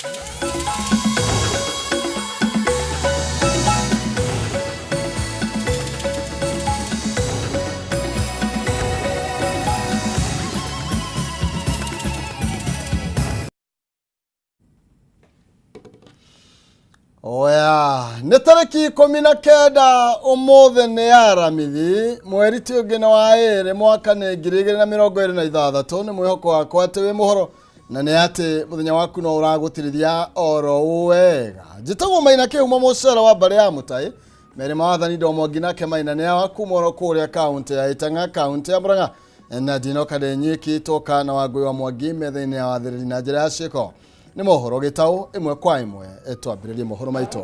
Oya, nĩ tarĩki 19 ũmũthĩ nĩ Aramithi, mweri ti ũngĩ nĩ wa 2 mwaka nĩ 2026. Nĩ mwĩhoko wakwa atĩ wĩ mũhoro na nĩ atĩ mũthenya waku no ũragũtirithia oro wega. Njĩtagwo Maina Kĩhumo mũcere wa mbarĩ ya Mũtaĩ, merĩ ma wathani Ndomwangi nake Maina nĩ awa kuma oro kũrĩa kaũntĩ ya Ĩtang'a, kaũntĩ ya Murang'a, na ndinoka ndĩ nyiki toka na Wangũi wa Mwangi metha-inĩ ya wathĩrĩri na njĩra ya ciĩko. Nĩ mohoro gĩtaũ ĩmwe kwa ĩmwe, twambĩrĩrie mohoro maitũ.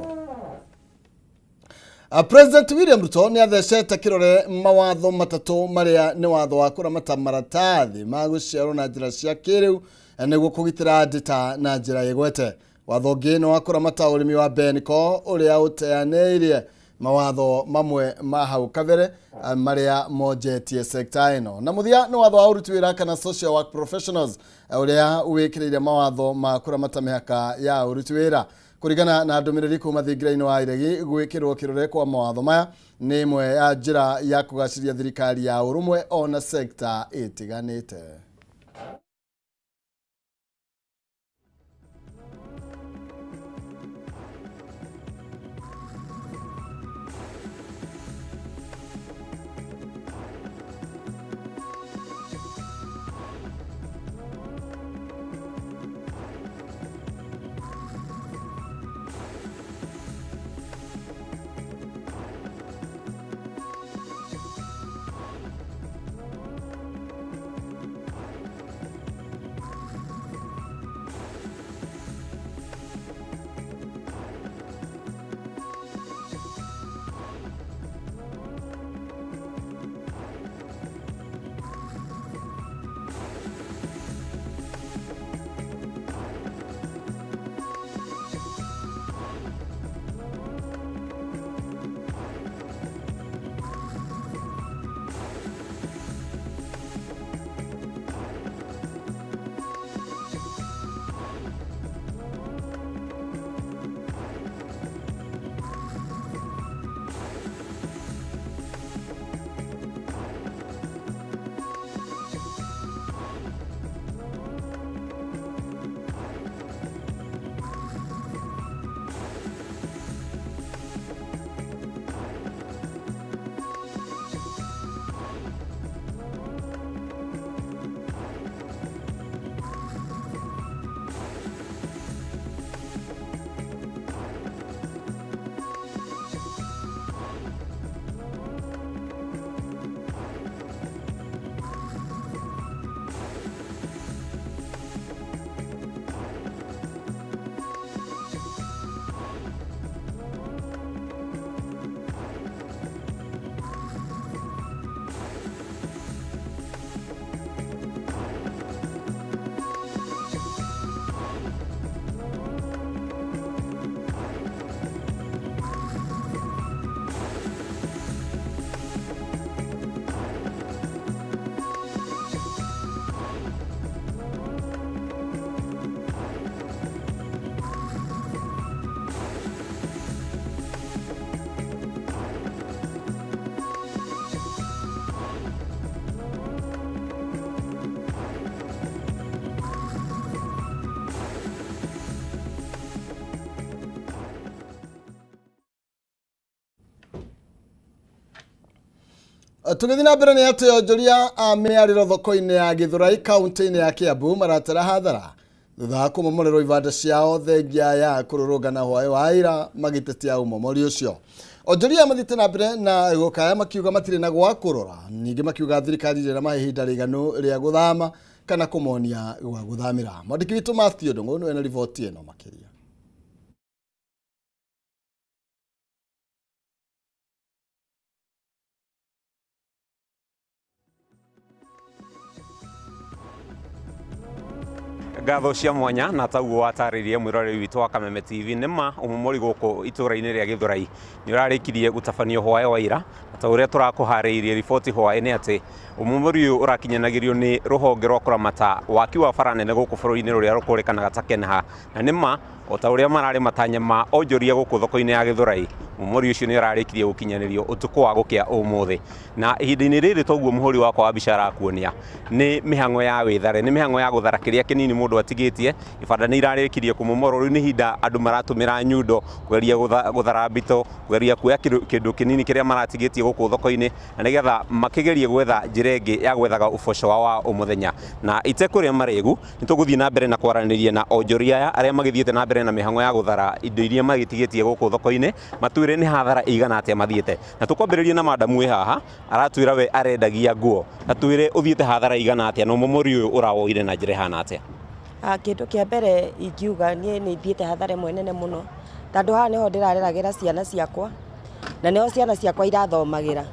President William Ruto nĩ athecete kĩrore mawatho matatũ marĩa nĩ watho wa kũramata maratathi ma gũciarwo na njĩra cia kĩrĩu nĩguo kũgitĩra ndĩta na njĩra ĩgwete. Watho ũngĩ nĩ wa kũramata ũrĩmi wa Benco ũrĩa ũteanĩirie mawatho mamwe ma hau kabere marĩa monjetie sekta ĩno. Na mũthia nĩ watho wa ũruti wĩra kana social work professionals ũrĩa wĩkĩrĩire mawatho ma kũramata mĩhaka ya ũruti wĩra. Kũringana na ndũmĩrĩri kuma thingira-inĩ wa iregi, gwĩkĩrwo kĩrore kwa mawatho maya nĩ ĩmwe ya njĩra ya kũgacĩria thirikari ya ũrũmwe ona sekta ĩtiganĩte. Tũgĩthiĩ na mbere nĩ atĩ onjoria a mĩarĩro thoko-inĩ ya Gĩthũrai kaunti-inĩ ya Kiambu maratara hathara thutha wa kũmomorerwo ibanda ciao thengia ya kũrũrũngana hwaĩ wa ira magĩtetia ũmomori ũcio. Onjoria mathiĩte na mbere na gũkaya makiuga matirĩ na gwa kũrora, ningĩ makiuga thirikari ndĩramahe ihinda rĩiganu rĩa gũthama kana kũmonia gwa gũthamĩra. Mwandĩki witũ Matthew Ndung'u nĩwe na riboti ĩno makĩria. Ngatho cia mwanya na taguo watarĩrie mwĩroreri witũ wa Kameme TV. Nĩ ma ũmomori gũkũ itũũra-inĩ rĩa Gĩthũrai nĩ ũrarĩkirie gũtabanio hwaĩ wa ira, na ta ũrĩa tũrakũharĩirie riboti hwaĩ nĩ atĩ ũmomori ũyũ ũrakinyanagĩrio nĩ rũhonge rwa kũramata waki wa bara nene gũkũ bũrũri-inĩ rũrĩa rũkũrĩkanaga ta KENHA. Na nĩ ma o ta ũrĩa mararĩ matanya ma onjoria gũkũ thoko-inĩ ya Gĩthũrai, mũmori ũcio nĩ ũrarĩkirie gũkinyanĩrio ũtukũ wa gũkĩa ũmũthĩ. Na ihinda-inĩ rĩrĩ toguo mũhũri wakwa wa mbica arakuonia, nĩ mĩhang'o ya wĩthare, nĩ mĩhang'o ya gũthara kĩrĩa kĩnini mũndũ atigĩtie. Ibanda nĩ irarĩkirie kũmomorwo, rĩu nĩ ihinda andũ maratũmĩra nyundo kũgeria gũthara mbito, kũgeria kuoya kĩndũ kĩnini kĩrĩa maratigĩtie gũkũ thoko-inĩ, na nĩgetha makĩgerie gwetha njĩra ĩngĩ ya gwethaga ũboco wao wa o mũthenya. Na itekũrĩa marĩgu, Nĩ tũgũthiĩ na mbere na kwaranĩria na onjoria aya arĩa magĩthiĩte na mbere na mĩhang'o ya gũthara indo iria magĩtigĩtie gũkũ thoko-inĩ, matwĩre nĩ hathara ĩigana atĩa mathiĩte. Na tũkwambĩrĩria na madamu wĩ haha, aratwĩra we arendagia nguo. Ta twĩre ũthiĩte hathara ĩigana atĩa na ũmomori ũyũ ũrawoire na njĩra ĩhana atĩa? Kĩndũ kĩa mbere ingiuga niĩ nĩ thiĩte hathara ĩmwe nene mũno, tondũ haha nĩho ndĩrareragĩra ciana ciakwa, na nĩho ciana ciakwa irathomagĩra,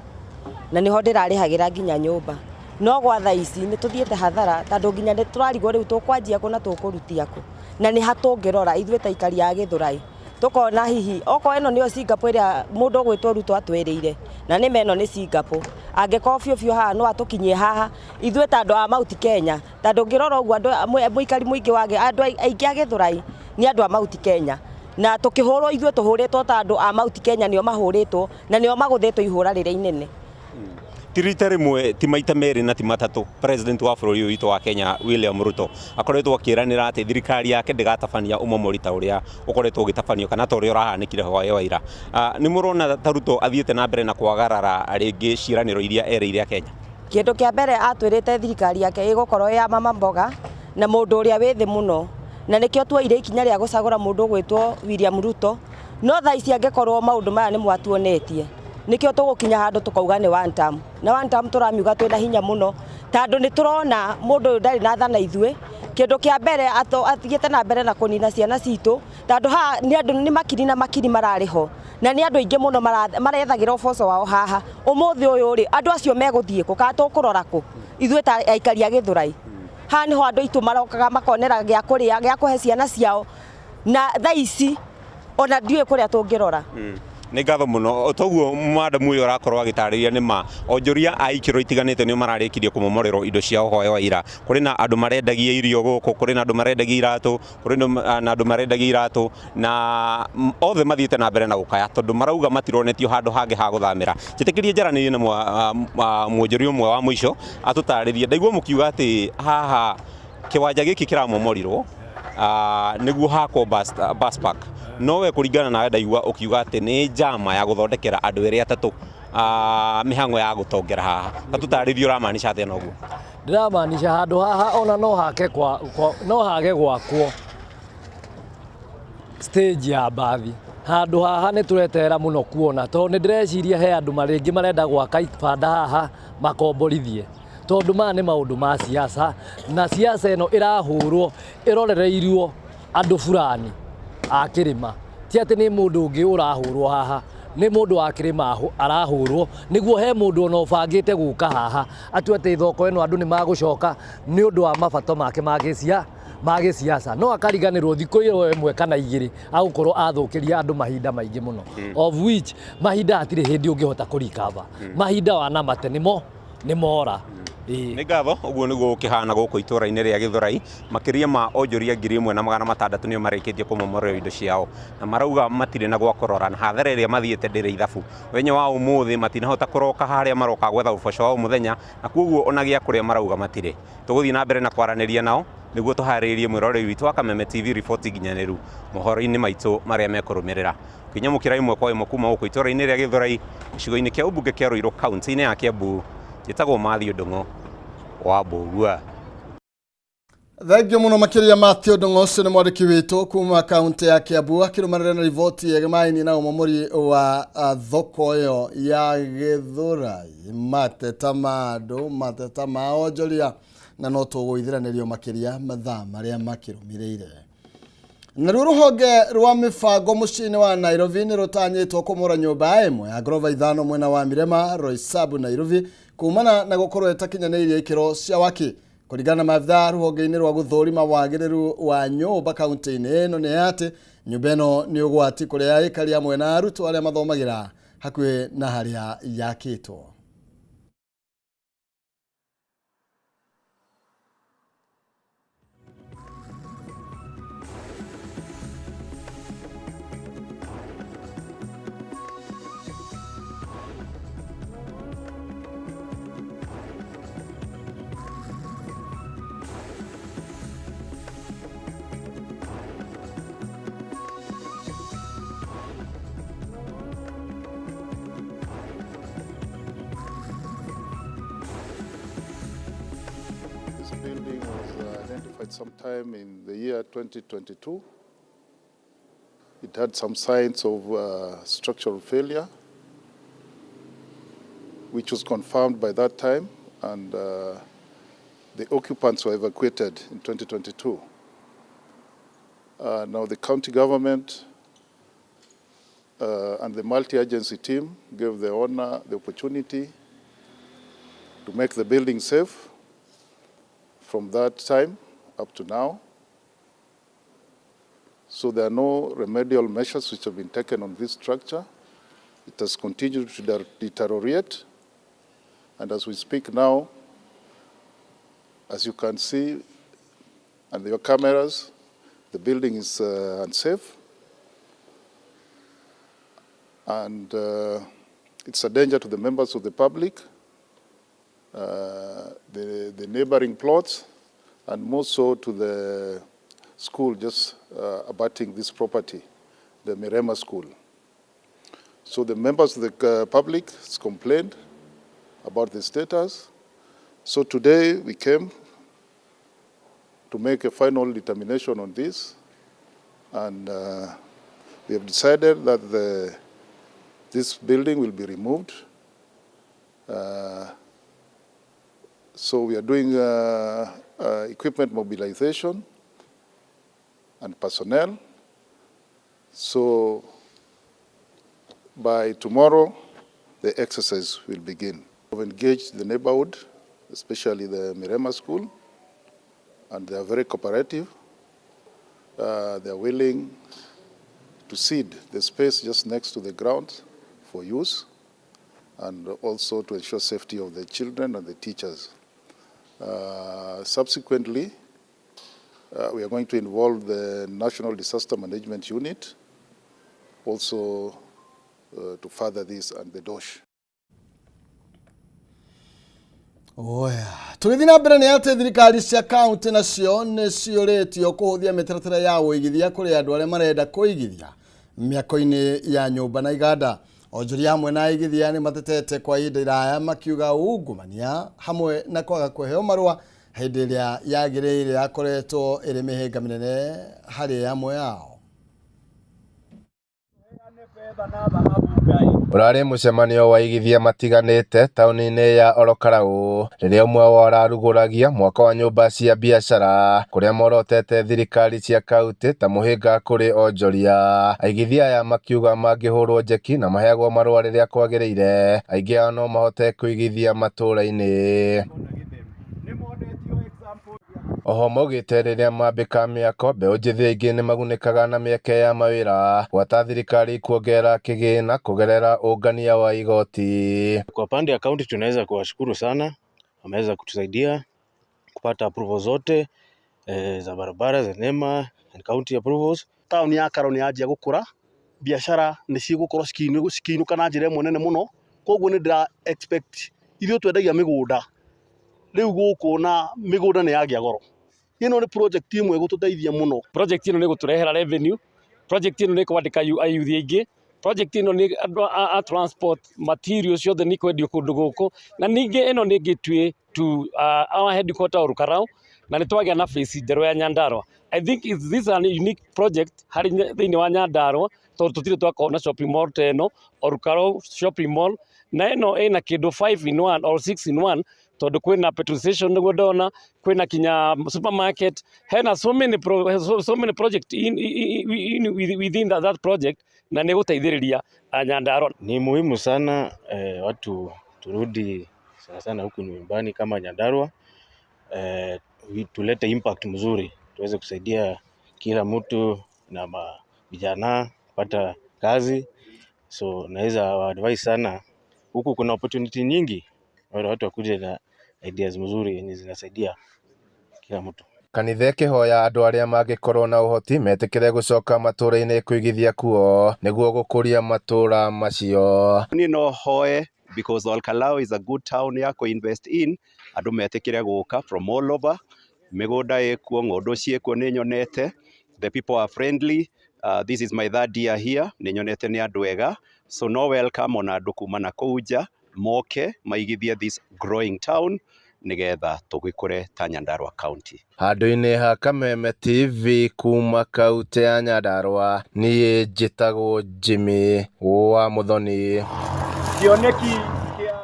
na nĩho ndĩrarĩhagĩra nginya nyũmba. No gwa thaa ici nĩ tũthiĩte hathara tondũ nginya nĩ tũrarigwo rĩu tũkwanjia kũ na tũkũrutia kũ, na nĩ ha tũngĩrora ithuĩ ta aikari a Gĩthũrai, tũkona hihi okorwo ĩno nĩyo Singapore ĩrĩa mũndũ ũgwĩtwo Ruto atwĩrĩire, na nĩma ĩno nĩ Singapore, angĩkorwo biũ biũ haha no atũkinyie haha, ithuĩ ta andũ a Mount Kenya, tondũ ũngĩrora ũguo andũ mũikari mũingĩ wa andũ aingĩ a Gĩthũrai nĩ andũ a Mount Kenya, na tũkĩhũrwo ithuĩ tũhũrĩtwo ta andũ a Mount Kenya nĩo mahũrĩtwo, na nĩo magũthĩtwo ihũra rĩrĩa inene. Ti rita rĩmwe, ti maita merĩ na ti matatũ, President wa bũrũri ũyũ witũ wa Kenya William Ruto akoretwo akĩranĩra atĩ thirikari yake ndĩgatabania ũmomori ta ũrĩa ũkoretwo ũgĩtabanio kana ta ũrĩa ũrahanĩkire hwaĩ wa ira. Nĩ mũrona ta Ruto athiĩte na mbere na kwagarara rĩngĩ ciĩranĩro iria erĩire Akenya? Kĩndũ kĩa mbere atwĩrĩte thirikari yake ĩgũkorwo ĩ ya mama mboga na mũndũ ũrĩa wĩ thĩ mũno, na nĩkĩo tuoire ikinya rĩa gũcagũra mũndũ ũgwĩtwo William Ruto. No thaa ici angĩkorwo maũndũ maya nĩmo atuonetie, nĩkĩo tũgũkinya handũ tũkauga nĩ one term. Na one term tũramiuga twĩna hinya mũno, tondũ nĩ tũrona mũndũ ũyũ ndarĩ na tha na ithuĩ. Kĩndũ kĩa mbere athiĩte na mbere na kũnina ciana citũ, tondũ haha nĩ andũ nĩ makiri na makiri mararĩ ho, na nĩ andũ aingĩ mũno marethagĩra ũboco wao haha. Ũmũthĩ ũyũ rĩ, andũ acio megũthiĩ kũ kana tũkũrora kũ ithuĩ ta aikari a Gĩthũrai? Haha nĩho andũ aitũ marokaga makonera gĩa kũrĩa, gĩa kũhe ciana ciao. Na thaa ici ona ndiũĩ kũrĩa tũngĩrora. Nĩ ngatho mũno. Toguo madamu ũyũ ũrakorwo agĩtarĩria nĩ ma. Onjoria a ikĩro itiganĩte nĩo mararĩkirie kũmomorerwo indo ciao hwaĩ wa ira. Kũrĩ na andũ marendagia irio gũkũ, kũrĩ na andũ marendagia iratũ, kũrĩ na andũ marendagia iratũ, na othe mathiĩte na mbere na gũkaya tondũ marauga matironetio handũ hangĩ ha gũthamĩra. Njĩtĩkĩrie njaranĩrie na mwonjoria ũmwe wa mũico atũtarĩrie. Ndaigua mũkiuga atĩ haha Kĩwanja gĩkĩ kĩramomorirwo nĩguo hakwo bus park. No we kũringana nawe ndaigua ũkiuga atĩ nĩ njama ya gũthondekera andũ erĩ atatũ mĩhang'o ya gũtongera haha. Ta tũtarĩrie ũramaanisha atĩa na ũguo? Ndĩramaanisha handũ haha ona no hake kwa, kwa, no hage gwakwo stage ya mbathi. Handũ haha nĩ tũreterera mũno kuona tondũ nĩ ndĩreciria he andũ rĩngĩ marenda gwaka ibanda haha makomborithie. Tondũ maya nĩ maũndũ ma siasa, na siasa ĩno ĩrahũrwo ĩrorereirio andũ fulani a kĩrĩma. Ti atĩ nĩ mũndũ ũngĩ ũrahũrwo haha, nĩ mũndũ wa kĩrĩma arahũrwo, nĩguo he mũndũ ona ũbangĩte gũka haha, atue atĩ thoko ĩno andũ nĩ magũcoka nĩ ũndũ wa mabata make ma gĩsiasa. No akariganĩrwo thikũ ĩyo ĩmwe kana igĩrĩ agũkorwo athũkĩria andũ mahinda maingĩ mũno. Of which mahinda hatirĩ hĩndĩ ũngĩhota kũ recover. Mahinda wanamate nĩmo. Nĩ mora. Ĩĩ. Nĩ ngatho, ũguo nĩguo gũkĩhana gũkũ itũra-inĩ rĩa Gĩthũrai, makĩria ma onjoria 1600 nĩo marĩkĩtie kũmomorerwo indo ciao, na marauga matirĩ na gwa kũrora na hathara ĩrĩa mathiĩte ndĩrĩ ithabu. Mũthenya wa ũmũthĩ matinahota kũroka harĩa maroka gwetha ũboco wa o mũthenya na kwoguo ona gĩa kũrĩa marauga matirĩ. Tũgũthiĩ na mbere na kwaranĩria nao nĩguo tũharĩrĩrie mwĩroreri witũ wa Kameme TV riboti nginyanĩru mohoro-inĩ maitũ marĩa mekũrũmĩrĩra. Ũkĩnyamũkĩra ĩmwe kwa ĩmwe kuma gũkũ itũra-inĩ rĩa Gĩthũrai, gĩcigo-inĩ kĩa ũmbunge kĩa Ruiru, kaunti-inĩ ya Kiambu, njĩtagwo Matthew Ndung'u wa Mbũgua. Thengiũ mũno makĩria Matthew Ndung'u, ũcio nĩ mwandĩki witũ kuma kaunti ya Kiambu akĩrũmanĩrĩra na riboti ĩgemaini na ũmomori wa thoko ĩyo ya Gĩthũrai. Mateta ma andũ, mateta ma onjoria, na no tũgũithiranĩrio makĩria mathaa marĩa makĩrũmĩrĩire. Naruo rũhonge rwa mĩbango mũciĩ-inĩ wa Nairobi nĩ rũtanyĩtwo kũmũra nyũmba ĩmwe ya ngoroba ithano mwena wa Mirema, Roysambu, Nairobi kumana na gũkorwo ĩtakinyanĩirie ikĩro cia waki. Kũringana na maabithaa rũhonge-inĩ rwa gũthũrima wagĩrĩru wa nyũmba kaunti-inĩ ĩno nĩ atĩ nyũmba ĩno nĩ ũgwati kũrĩ aikari amwe na arutwo arĩa mathomagĩra hakuhĩ na harĩa yakĩtwo. This building was identified sometime in the year 2022. It had some signs of structural failure, which was confirmed by that time, and the occupants were evacuated in 2022. Now the county government and the multi-agency team gave the owner the opportunity to make the building safe from that time up to now. So there are no remedial measures which have been taken on this structure. It has continued to deteriorate. And as we speak now, as you can see, and your cameras, the building is unsafe. And it's a danger to the members of the public, the neighboring plots, and more so to the school just abutting this property, the Mirema School. So the members of the public complained about the status. So today we came to make a final determination on this, and we have decided that this building will be removed. So we are doing equipment mobilization and personnel. So by tomorrow, the exercise will begin. We've engaged the neighborhood, especially the Mirema School, and they are very cooperative. They are willing to cede the space just next to the ground for use, and also to ensure safety of the children and the teachers. Subsequently, we are going to involve the National Disaster Management Unit also to further this, and the DOSH. Oya, tũgĩthiĩ na mbere nĩ atĩ thirikari cia kaunti nacio nĩ ciũrĩtio kũhũthia mĩtaratara ya ũigithia kũrĩ andũ arĩa marenda kũigithia mĩako-inĩ ya nyũmba na iganda. Onjoria hamwe na aigithia nĩ matetete kwa ihinda iraya makiuga ungumania hamwe na kwaga kũheo marũa hĩndĩ ĩrĩa yagĩrĩire yakoretwo ĩrĩ mĩhĩnga mĩnene harĩ amwe ao. Ũrarĩ mũcemanio wa aigithia matiganĩte taũni-inĩ ya Ol Kalou rĩrĩa ũmwe wao ararugũragia mwako wa nyũmba cia biacara kũrĩa morotete thirikari cia kaunti ta mũhĩnga kũrĩ onjoria. Aigithia aya makiuga mangĩhũrwo njeki na maheagwo marũa rĩrĩa kwagĩrĩire, aingĩ ao no mahote kũigithia matũũra-inĩ. Oho maugĩte rĩrĩa mambĩka mĩako mbeũ njĩthĩ aingĩ nĩmagunĩkaga na mĩeke ya mawĩra gwata thirikari kuongerera kĩgĩna kũgerera ũngania wa igoti. Kwa pande ya kaunti tunaweza kuwashukuru sana, wameweza kutusaidia kupata approval zote za barabara za NEMA and county approvals. Taũni ya Karau nĩ yanjia gũkũra, biacara nĩ cigũkorwo cikĩinũka na njĩra ĩmwe nene mũno, koguo nĩ ndĩra expect ithuĩ twendagia mĩgũnda rĩu gũkũ na mĩgũnda nĩ yagĩa goro. Ĩno nĩ project ĩmwe ĩgũtũteithia mũno. Project ĩno nĩ ĩgũtũrehera revenue, project ĩno nĩ ĩkwandĩka ayuthi aingĩ, project ĩno nĩ andũ a transport materials ciothe nĩ ikwendio kũndũ gũkũ, na ningĩ ĩno nĩ gateway to our headquarter Ol Kalou, na nĩ twagĩa na face njerũ ya Nyandarua. I think this is a unique project harĩ thĩinĩ wa Nyandarua tondũ tũtirĩ twakorwo na shopping mall ta ĩno, Ol Kalou shopping mall, na ĩno ĩna kĩndũ 5 in 1 or 6 in 1 tondũ kwĩna petrol station nĩguo ndona, kwĩna kinya supermarket, hena so many project in within that project, na nĩ gũteithĩrĩria Nyandarua. Ni muhimu sana watu turudi sana sana huku nyumbani kama Nyandarua. Tulete impact mzuri, tuweze kusaidia kila mtu na vijana kupata kazi. So naweza wa advise sana, huku kuna opportunity nyingi, wale watu wakuje na ideas mzuri yenye zinasaidia kila mtu. Kanitha ĩkĩhoya andũ arĩa mangĩkorwo na ũhoti metĩkĩre gũcoka matũũra-inĩ kũigithia kuo nĩguo gũkũria matũũra macio. Niĩ no hoe because Olkalou is a good town ya kũ invest in, andũ metĩkĩre gũka from all over, mĩgũnda ĩkuo, ng'ũndũ ciĩkuo nĩ nyonete, the people are friendly, this is my third year here, nĩ nyonete nĩ andũ ega, so no welcome ona andũ kuma na kũu nja moke maigithie this growing town nĩgetha tũgĩkũre ta Nyandarua County. Handũ-inĩ ha Kameme TV kuma kaunti ya Nyandarua, niĩ njĩtagwo Jimmy wa Muthoni. Kĩoneki kĩa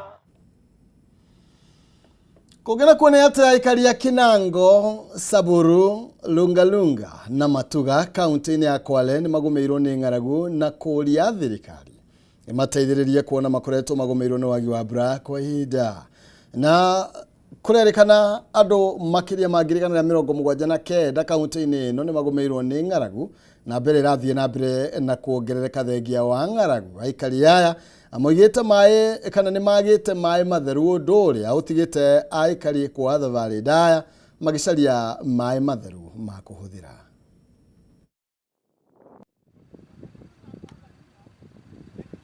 Kũngĩ nakuo nĩ atĩ aikari a Kinango, Samburu, Lungalunga na Matuga kaunti-inĩ ya Kwale nĩ magũmĩirwo nĩ ng'aragu na kũũria thirikari ĩmateithĩrĩrie kuona makoretwo magũmĩirwo nĩ wagi wa mbura kwa ihinda na kũrerĩkana andũ makĩria ma 179,000 kaunti-inĩ ĩno nĩ magũmĩirwo nĩ ng'aragu na mbere ĩrathiĩ na mbere na kuongerereka thengia wa ng'aragu. Aikari aya moigĩte maĩ kana nĩ magĩte maĩ matheru, ũndũ ũrĩa ũtigĩte aikari kuoha thabarĩ ndaya magĩcaria maĩ matheru ma kũhũthĩra.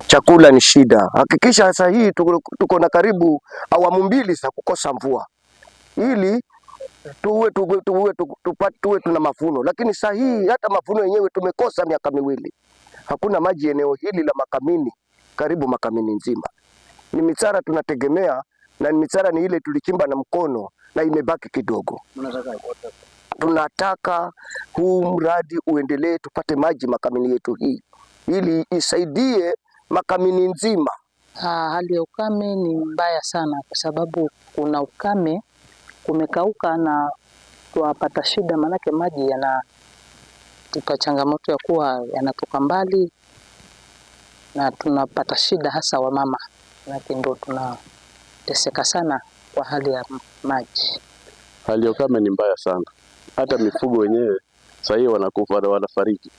Chakula ni shida. Hakikisha sasa hii tuko na karibu awamu mbili za kukosa mvua ili tuwe tuwe tuwe tuwe tuna mavuno, lakini saa hii hata mavuno yenyewe tumekosa miaka miwili. Hakuna maji eneo hili la Makamini, karibu Makamini nzima ni mitsara tunategemea, na mitsara ni ile tulichimba na mkono na imebaki kidogo. Tunataka huu mradi uendelee, tupate maji Makamini yetu hii ili isaidie Makamini nzima. Hali ya ukame ni mbaya sana kwa sababu kuna ukame, kumekauka na tuwapata shida, maanake maji yanatupa changamoto ya kuwa yanatoka mbali na tunapata shida hasa wamama, maanake ndo tunateseka sana kwa hali ya maji. Hali ya ukame ni mbaya sana, hata mifugo wenyewe sasa hivi wanakufa, wanafariki,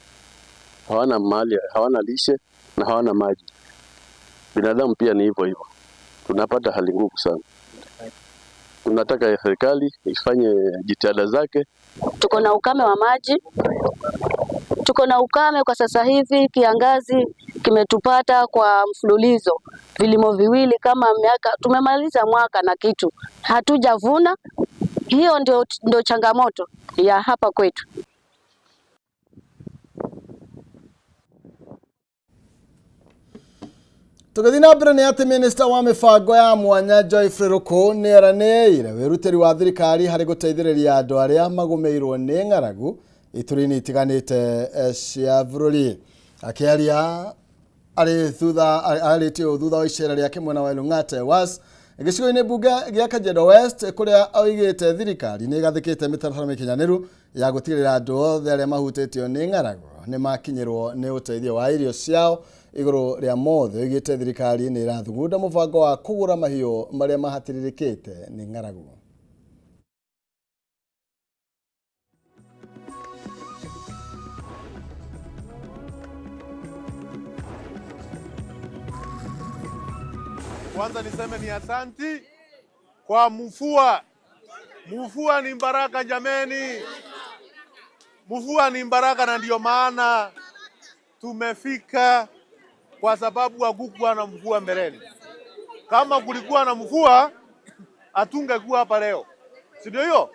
hawana mali, hawana lishe na hawana maji. Binadamu pia ni hivyo hivyo, tunapata hali ngumu sana. Tunataka serikali ifanye jitihada zake. Tuko na ukame wa maji, tuko na ukame kwa sasa hivi, kiangazi kimetupata kwa mfululizo, vilimo viwili kama miaka tumemaliza mwaka na kitu hatujavuna. Hiyo ndio changamoto ya hapa kwetu. Tũgĩthiĩ na mbere nĩ atĩ minista wa mĩbango ya mwanya Geoffrey Ruku nĩ eranĩire wĩrutĩri wa thirikari harĩ gũteithĩrĩria andũ arĩa magũmĩirwo nĩ ng'aragu ituri-inĩ itiganĩte cia bũrũri. Akĩaria arĩ thutha arĩtie ũũ thutha wa icera rĩake mwena wa Elung'ate Was gĩcigo-inĩ mbunge gĩa Kajiado West kũrĩa oigĩte thirikari nĩ ĩgathĩkĩte mĩtaratara mĩkinyanĩru ya gũtigĩrĩra andũ othe arĩa mahutĩtio nĩ ng'aragu nĩ makinyĩrwo nĩ ũteithio wa irio ciao. Igũrũ rĩa mothe oigĩte thirikari nĩ ĩrathugunda mũbango wa kũgũra mahiũ marĩa mahatĩrĩrĩkĩte nĩ ng'aragu. Kwanza niseme ni asanti kwa mvua. Mvua ni baraka jameni, mvua ni baraka, na ndio maana tumefika, kwa sababu hakukuwa na mvua mbeleni. Kama kulikuwa na mvua hatungekuwa hapa leo, si ndio hiyo?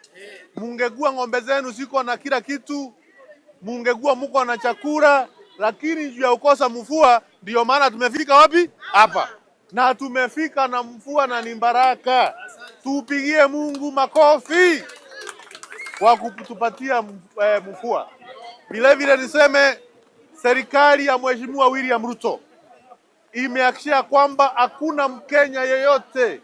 Mungekuwa ng'ombe zenu ziko na kila kitu, mungekuwa muko na chakula, lakini juu ya ukosa mvua ndio maana tumefika wapi? Hapa. Na tumefika na mvua na ni baraka. Tupigie Mungu makofi kwa kutupatia mvua. Vile vile niseme serikali ya Mheshimiwa William Ruto imehakikisha kwamba hakuna Mkenya yeyote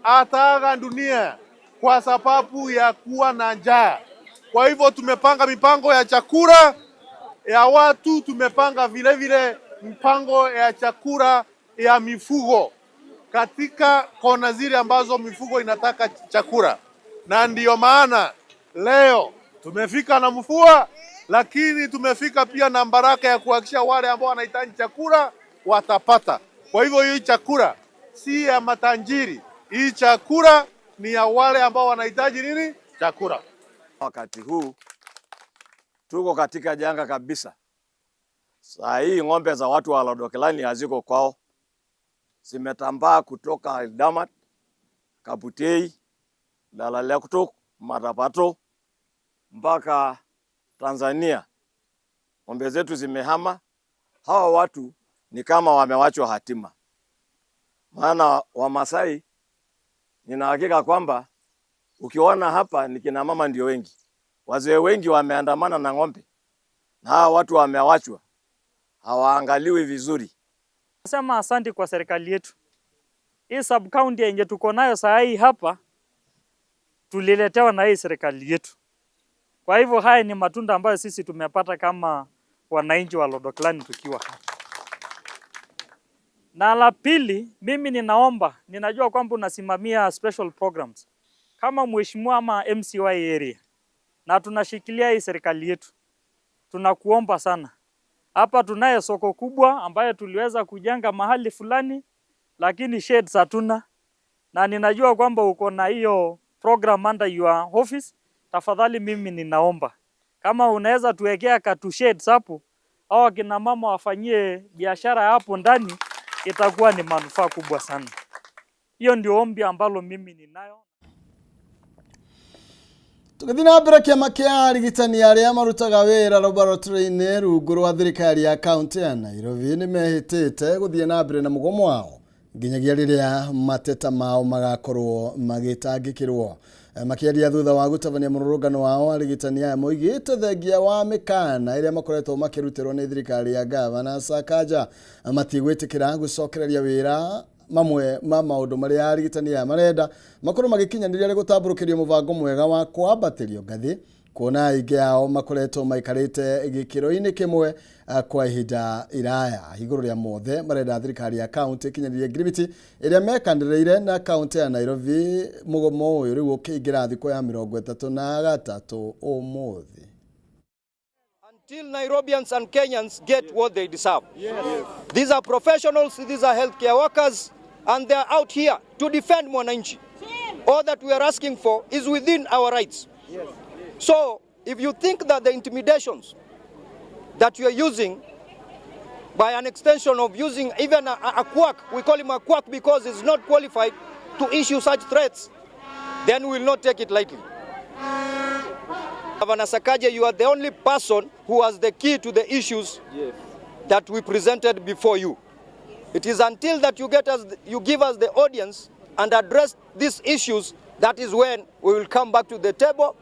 ataaga dunia kwa sababu ya kuwa na njaa. Kwa hivyo tumepanga mipango ya chakula ya watu, tumepanga vile vile mpango ya chakula ya mifugo katika kona zile ambazo mifugo inataka chakula. Na ndiyo maana leo tumefika na mvua, lakini tumefika pia na baraka ya kuhakikisha wale ambao wanahitaji chakula watapata. Kwa hivyo hii chakula si ya matajiri, hii chakula ni ya wale ambao wanahitaji nini? Chakula. Wakati huu tuko katika janga kabisa. Saa hii ng'ombe za watu wa Lodokelani haziko kwao, zimetambaa kutoka Eldamat, Kaputei, Dalalekutuk, Matapato mpaka Tanzania. Ng'ombe zetu zimehama. Hawa watu ni kama wamewachwa hatima, maana Wamasai nina hakika kwamba ukiona hapa ni kina mama ndio wengi, wazee wengi wameandamana na ng'ombe, na hawa watu wamewachwa, hawaangaliwi vizuri. Nasema asante kwa serikali yetu. Hii sub county yenye tuko nayo saa hii hapa tuliletewa na hii serikali yetu. Kwa hivyo haya ni matunda ambayo sisi tumepata kama wananchi wa Lodoklani tukiwa hapa. Na la pili, mimi ninaomba, ninajua kwamba unasimamia special programs kama mheshimiwa ama MCY area, na tunashikilia hii serikali yetu, tunakuomba sana. Hapa tunaye soko kubwa ambayo tuliweza kujenga mahali fulani, lakini sheds hatuna, na ninajua kwamba uko na hiyo program under your office. Tafadhali mimi ninaomba kama unaweza tuwekea katu sheds hapo, au akina mama wafanyie biashara hapo ndani, itakuwa ni manufaa kubwa sana. Hiyo ndio ombi ambalo mimi ninayo. Tũgĩthiĩ na mbere, kĩama kĩa arigitani arĩa marutaga wĩra laboratory-inĩ rungu rwa thirikari ya kaunti ya Nairobi nĩ mehĩtĩte gũthiĩ na mbere na mũgomo wao nginyagia rĩrĩa mateta mao magakorwo magĩtangĩkĩrwo. Makĩaria thutha wa gũtabania mũrũrũngano wao, arigitani aya moigĩte thengia wa mĩkana ĩrĩa makoretwo makĩrutĩrwo nĩ thirikari ya gavana Sakaja matigwĩtĩkĩra gũcokereria wĩra. Mamwe ma maũndũ marĩa arigitani aya marenda makorwo magĩkinyanĩria nĩ gũtambũrũkĩrio mũbango mwega wa kwambatĩrio ngathĩ, kuona aingĩ ao makoretwo maikarĩte gĩkĩro-inĩ kĩmwe kwa ihinda iraya. Igũrũ rĩa mothe, marenda thirikari ya kaunti ĩkinyanĩrie ngirimiti ĩrĩa mekanĩrĩire na kaunti ya Nairobi. Mũgomo ũyũ rĩu ũkĩingĩra thikũ ya 33 ũmũthĩ. Until Nairobians and Kenyans get what they deserve. Yes. These are professionals, these are healthcare workers, and they are out here to defend Mwananchi. All that we are asking for is within our rights. Yes. So, if you think that the intimidations that you are using by an extension of using even a quack, we call him a quack because he's not qualified to issue such threats, then we will not take it lightly. Governor Sakaja, you are the only person who has the key to the issues that we presented before you. It is until that you get us, you give us the audience and address these issues, that is when we will come back to the table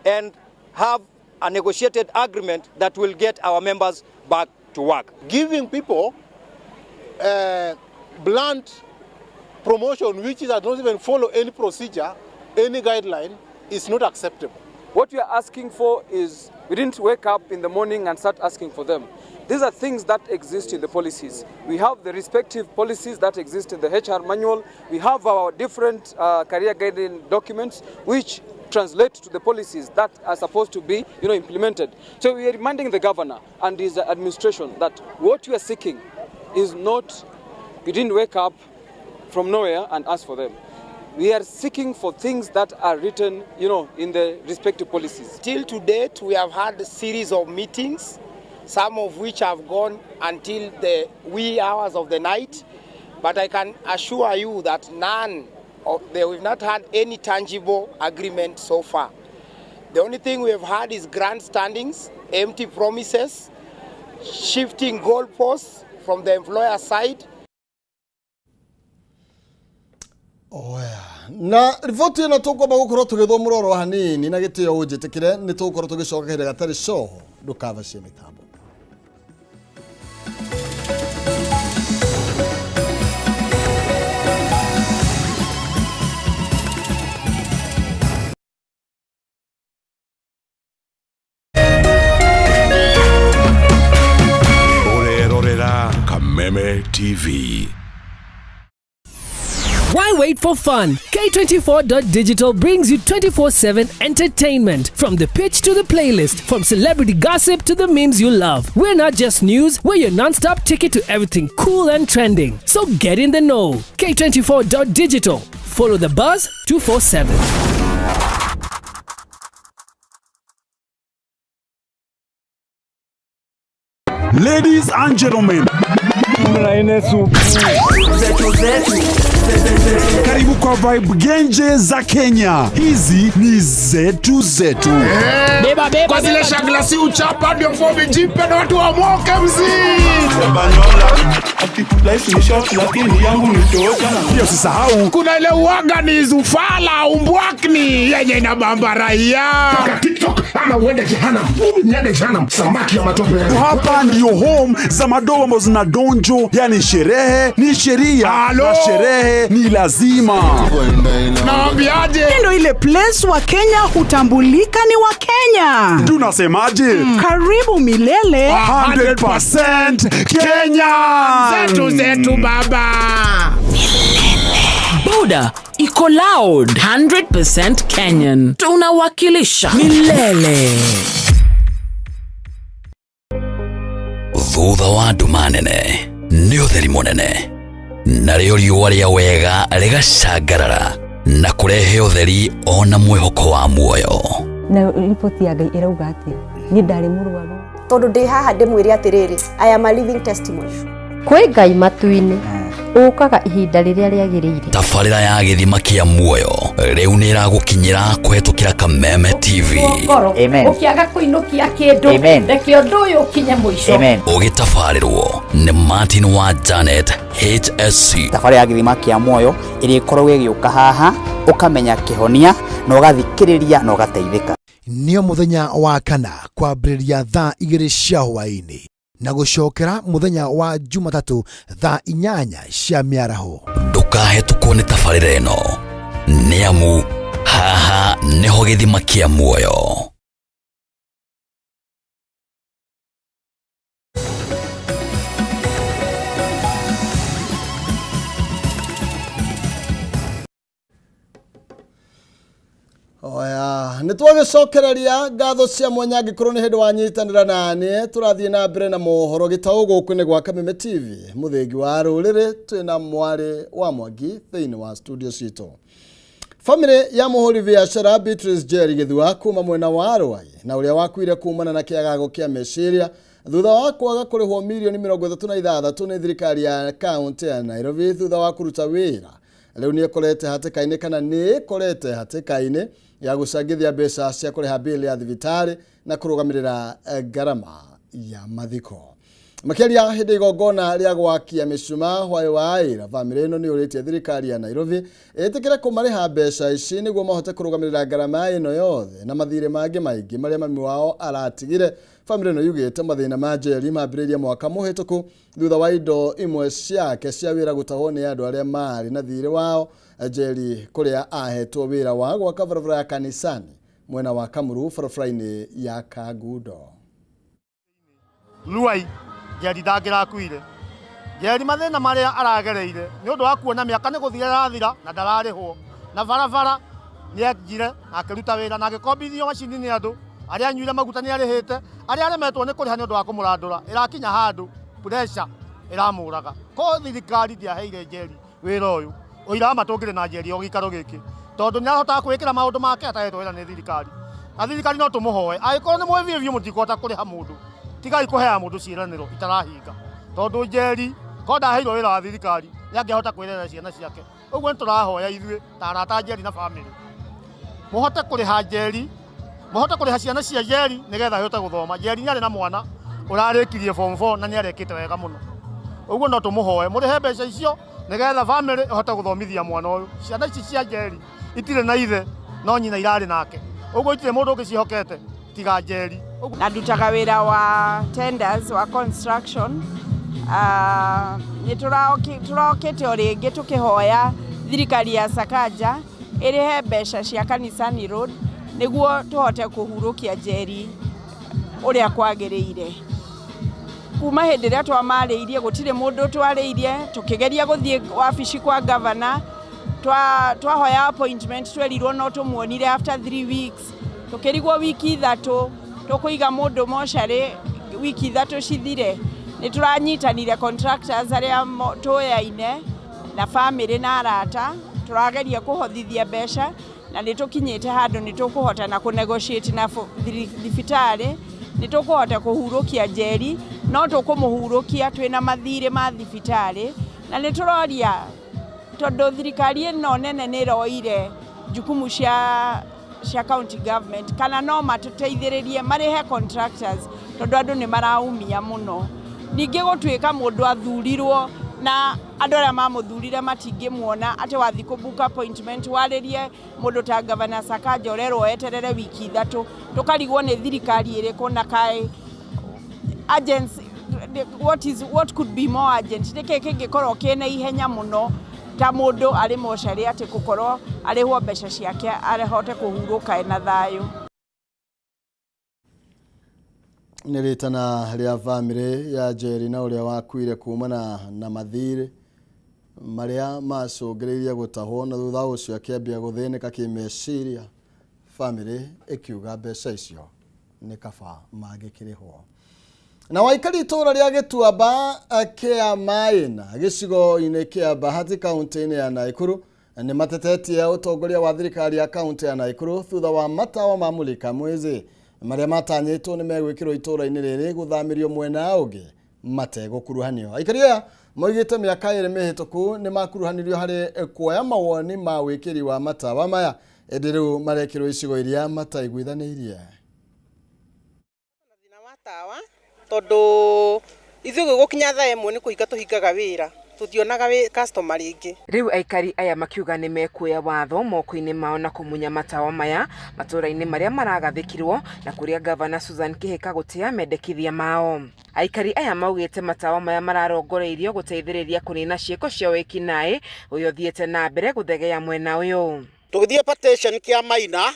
and have a negotiated agreement that will get our members back to work. Giving people blunt promotion which does not even follow any procedure, any guideline, is not acceptable. What we are asking for is, we didn't wake up in the morning and start asking for them. These are things that exist in the policies. We have the respective policies that exist in the HR manual. We have our different career guiding documents which translate to the policies that are supposed to be implemented. So we are reminding the governor and his administration that what we are seeking is not, we didn't wake up from nowhere and ask for them. We are seeking for things that are written in the respective policies. Till to date, we have had a series of meetings, some of which have gone until the wee hours of the night. But I can assure you that none of the, we've not had any tangible agreement so far. The only thing we have had is grandstandings, empty promises, shifting goalposts from the employer side. Oya. Na riboti ĩno tũkwamba gũkorwo tũgĩthomũra oro hanini na gĩtĩo ũnjĩtĩkĩre nĩ tũgũkorwo tũgĩcoka kahinda gatarĩ coho. Ndũkavacie mĩtambo. Ũrerorera Kameme TV. Why wait for fun? K24.digital brings you 24/7 entertainment. From the pitch to the playlist, from celebrity gossip to the memes you love. We're not just news, we're your non stop ticket to everything cool and trending. So get in the know. K24.digital. Follow the buzz 247. Ladies and gentlemen, karibu kwa vibe genje za Kenya. Hizi ni zetu zetu. Beba, beba, kwa zile shagla si uchapa ndio fomi jipe na watu wamoke mzii. Pia usisahau kuna ile uwaga ni zufala umbwakni yenye inabamba raia. TikTok ama uende jehanamu. Niende jehanamu, samaki ya matope. Hapa ndio home za madogo ambazo zina donjo, yani sherehe ni sheria na sherehe ni lazima. Naambiaje? Ndio ile place wa Kenya hutambulika ni wa Kenya. Tunasemaje? Karibu milele 100% Kenya. Zetu zetu baba. Boda iko loud 100% Kenyan. Tunawakilisha milele. Thutha wa nduma nene nĩ ũtheri mũnene, narĩo riũa rĩa wega rĩgacangarara na kũrehe ũtheri ona mwĩhoko wa muoyo. Na riboti ya Ngai ĩrauga atĩa? Niĩ ndarĩ mũrwaru. Tondũ ndĩ haha ndĩmwĩre atĩrĩrĩ, I am a living testimony. Kwĩ Ngai matu-inĩ ũkaga ihinda rĩrĩa rĩagĩrĩire. Tabarĩra ya gĩthima kĩa muoyo rĩu nĩ ĩragũkinyĩra kũhetũkĩra Kameme TV. Ngoro ũkĩaga kũinũkia kĩndũ reke ũndũ ũyũ ũkinye mũico. Ũgĩtabarĩrwo nĩ Martin wa Janet HSC. Thabarĩ ya gĩthima kĩa muoyo ĩrĩa ĩkoragwo ĩgĩũka haha ũkamenya kĩhonia na ũgathikĩrĩria na ũgateithĩka. Nĩo mũthenya wa kana kwambĩrĩria thaa 2 cia hwaĩ-inĩ na gũcokera mũthenya wa Jumatatũ thaa 8 cia mĩaraho. Ndũkahetũkwo nĩ tabarĩra ĩno nĩ amu haha nĩho gĩthima kĩa muoyo. Oya, nä twagäcokereria ngatho cia mwanya angĩkorwo nĩ hĩndĩ wanyitanĩra naniĩ tũrathiĩ na mbere na mohoro gĩtaũ gũkũ nĩ gwa Kameme TV mũthĩngi wa rũrĩrĩ twĩna mwarĩ wa Mwangi thĩinĩ wa studio citũ. Famĩlĩ ya mũhũri biacara Beatrice Njeri Gĩthua kuma mwena wa Rwai na ũrĩa wakuire kumana na kĩagago kĩa meciria thutha wa kwaga kũrĩhwo mirioni 36 nĩ thirikari ya kaunti ya Nairobi thutha wa kũruta wĩra rĩu nĩ ĩkorete hatĩka-inĩ kana nĩ ĩkorete hatĩka-inĩ ya gũcangithia mbeca cia kũrĩha bill ya thibitarĩ na kũrũgamĩrĩra ngarama ya mathiko. Makĩaria hĩndĩ igongona rĩa gwakia mĩcumaa hwaĩ wa ira, bamĩrĩ ĩno nĩ yũrĩtie thirikari ya Nairobi ĩtĩkĩre kũmarĩha mbeca ici nĩguo mahote kũrũgamĩrĩra ngarama ĩno yothe na mathirĩ mangĩ maingĩ marĩa mami wao aratigire. Bamĩrĩ ĩno yugĩte mathĩna ma Njeri mambĩrĩirie mwaka mũhĩtũku thutha wa indo imwe ciake cia wĩra gũtahwo nĩ andũ arĩa marĩ na thirĩ wao. Njeri kũrĩa ahetwo wĩra wa gwaka barabara ya Kanisani mwena wa Kamuru barabara-inĩ ya Kangundo. Ruai Njeri ndangĩrakuire. Njeri mathĩna marĩa aragereire nĩ ũndũ wa kuona mĩaka nĩ gũthira ĩrathira na ndararĩhwo na barabara nĩ enjire na akĩruta wĩra na agĩkombithio macini nĩ andũ arĩa anyuire maguta nĩ arĩhĩte arĩa aremetwo nĩ kũrĩha nĩ ũndũ wa kũmũrandũra ĩrakinya handũ pressure ĩramũraga. Ko thirikari ndĩaheire Njeri wĩra ũyũ ũira wa ma tũngĩrĩ na Njeri o gĩikaro gĩkĩ tondũ nĩ arahotaga kwĩĩkĩra maũndũ make atahetwo wĩra nĩ thirikari na thirikari no tũmũhoe angĩkorwo nĩ mwĩ biũ biũ mũtikũhota kũrĩha mũndũ tigai kũheaga mũndũ ciĩranĩro itarahinga tondũ Njeri ko ndaheirwo wĩra wa thirikari nĩ angĩahota kwĩrera ciana ciake. Ũguo nĩ tũrahoya ithuĩ ta arata a Njeri na bamĩrĩ mũhote kũrĩha Njeri, mũhote kũrĩha ciana cia Njeri nĩgetha ihote gũthoma. Njeri nĩ arĩ na mwana ũrarĩkirie form 4 na nĩ arekĩte wega mũno. Ũguo no tũmũhoe mũrĩhe mbeca icio nĩgetha bamĩrĩ ĩhote gũthomithia mwana ũyũ. Ciana ici cia Njeri itirĩ na ithe no nyina irarĩ nake, ũguo itirĩ mũndũ ũngĩ ciĩhokete tiga Njeri. Na ndutaga wĩra wa tenders wa construction. Nĩ tũrokĩte o rĩngĩ tũkĩhoya thirikari ya Sakaja ĩrĩhe mbeca cia Kanisani Road nĩguo tũhote kũhurũkia Njeri ũrĩa kwagĩrĩire. Kuma hĩndĩ ĩrĩa twamarĩirie gũtirĩ mũndũ twarĩirie, tũkĩgeria gũthiĩ wabici kwa gavana Twahoya appointment twerirwo no tũmuonire after 3 weeks, tũkĩrigwo wiki 3 tũkũiga mũndũ mocarĩ, wiki 3 cithire. Nĩ tũranyitanire contractors arĩa tũyaine na famĩlĩ na arata, tũrageria kũhothithia mbeca na nĩ tũkinyĩte handũ nĩ tũkũhota na kũ negotiate na thibitarĩ, nĩ tũkũhota kũhurũkia Njeri, no tũkũmũhurũkia twĩna mathirĩ ma thibitarĩ. Na nĩ tũroria tondũ thirikari ĩno nene nĩ ĩroire jukumu cia county government, kana no matũteithĩrĩrie marĩhe contractors tondũ andũ nĩ maraumia mũno. Ningĩ gũtuĩka mũndũ athurirwo na andũ arĩa mamũthurire matingĩmuona, atĩ wathiĩ kũ book appointment warĩrie mũndũ ta Governor Sakaja ũrerwo eterere wiki 3, tũkarigwo nĩ thirikari ĩrĩkũ na kaĩ urgency, what could be more urgent? Nĩkĩ kĩngĩkorwo kĩna ihenya mũno ta mũndũ arĩ mocarĩ atĩ gũkorwo arĩhwo mbeca ciake ahote kũhurũka ena thayũ? Nĩ rĩtana rĩa bamĩrĩ ya Njeri na ũrĩa wakuire kumana na mathirĩ marĩa macũngĩrĩirie gũtahwo na thutha ũcio akĩambia gũthĩnĩka kĩmeciria, bamĩrĩ ĩkiuga mbeca icio nĩ kaba mangĩkĩrĩhwo. Na waikari itũũra rĩa Gĩtuamba kĩa Maina gĩcigo-inĩ kĩa Bahati kaunti-inĩ ya Naikuru nĩ matetetie ũtongoria wa thirikari ya kaunti ya Naikuru thutha wa matawa ma Mulika Mwizi marĩa matanyĩtwo nĩ megwĩkĩrwo itũũra-inĩ rĩrĩ gũthamĩrio mwena ũngĩ mategũkuruhanio. Aikari aya moigĩte mĩaka 2 mĩhĩtũku nĩ makuruhanirio harĩ kuoya mawoni ma wĩkĩri wa matawa maya, ĩndĩ rĩu marekĩrwo icigo iria mataiguithanĩirie. Tondũ ithuĩ gũkinya thaa 1 nĩ kũhinga tũhingaga wĩra, tũtionaga customer rĩngĩ. Rĩu aikari aya makiuga nĩ mekuoya watho moko-inĩ mao na kũmunya matawa maya matũũra-inĩ marĩa maragathĩkirwo na kũrĩa Gavana Susan Kihika gũtĩa mendekithia mao. Aikari aya maugĩte matawa maya mararongoreirio gũteithĩrĩria kũnina ciĩko cia wĩkinaĩ ũrĩa ũthiĩte na mbere gũthegea mwena ũyũ. Tũgĩthiĩ petition kĩa Maina